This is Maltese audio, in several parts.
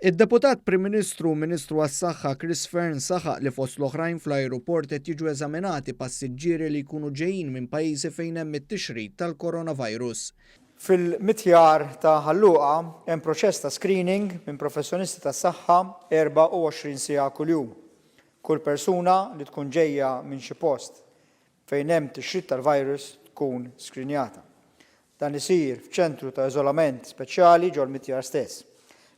Id-Deputat Prim Ministru u Ministru għas-Saħħa Chris Fearne saħaq li fost l-oħrajn fl-ajruport qed jiġu eżaminati passiġġieri li jkunu ġejjin minn pajjiżi fejn hemm it-tixrid tal-coronavirus. Fil-mitjar ta' Ħal Luqa hemm proċess ta' screening minn professjonisti tas-saħħa 24 siegħa kuljum. Kull persuna li tkun ġejja minn xi post fejn hemm tixrid tal-virus tkun skrinjata. Dan isir f'ċentru ta' iżolament speċjali ġol-mitjar stess.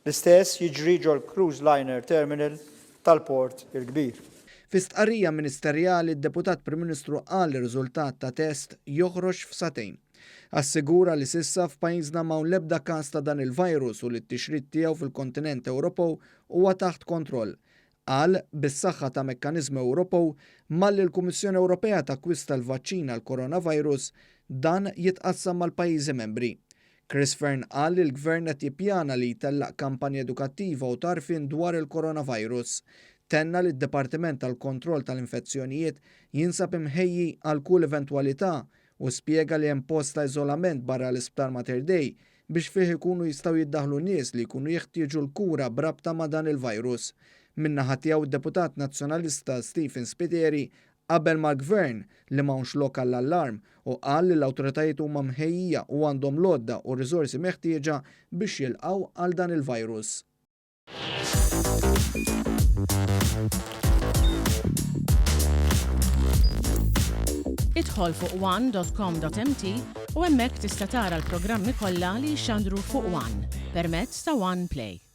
L-istess jiġri ġol-Cruise Liner Terminal tal-Port il-Kbir. Fi stqarrija ministerjali d-Deputat Prim Ministru qal li riżultat ta' test joħroġ f'sagħtejn. Assigura li s'issa f'pajjiżna m'hawn l-ebda każ ta' dan il-virus u li t-tixrid tiegħu fil-kontinent Ewropew huwa taħt kontroll. Qal, Bis-saħħa ta' mekkaniżmu Ewropew, malli l-Kummissjoni Ewropea takkwista l-vaċċin għall-coronavirus, dan jitqassam mal-pajjiżi membri. Chris Fearne qal li l-Gvern qed jippjana li jtellaq kampanja edukattiva u t'għarfien dwar il-coronavirus. Tenna li d-Dipartiment għall-Kontroll tal-Infezzjonijiet jinsab imħejji għal kull eventwalità u spjega li hemm post ta' iżolament barra l-Isptar Mater Dei biex fih ikunu jistgħu jiddaħħlu nies li jkunu jeħtieġu l-kura b'rabta ma' dan il-virus. Min-naħa tiegħu d-Deputat Nazzjonalista Stephen Spiteri qabel mal-Gvern li m'hawnx lok għall-allarm u qal li l-awtoritajiet huma mħejjija u għandhom l-għodda u r-riżorsi meħtieġa biex jilqgħu għal dan il-virus. Idħol fuq one.com.mt u hemmhekk tista' tara l-programmi kollha li jixxandru fuq One permezz ta' One Play.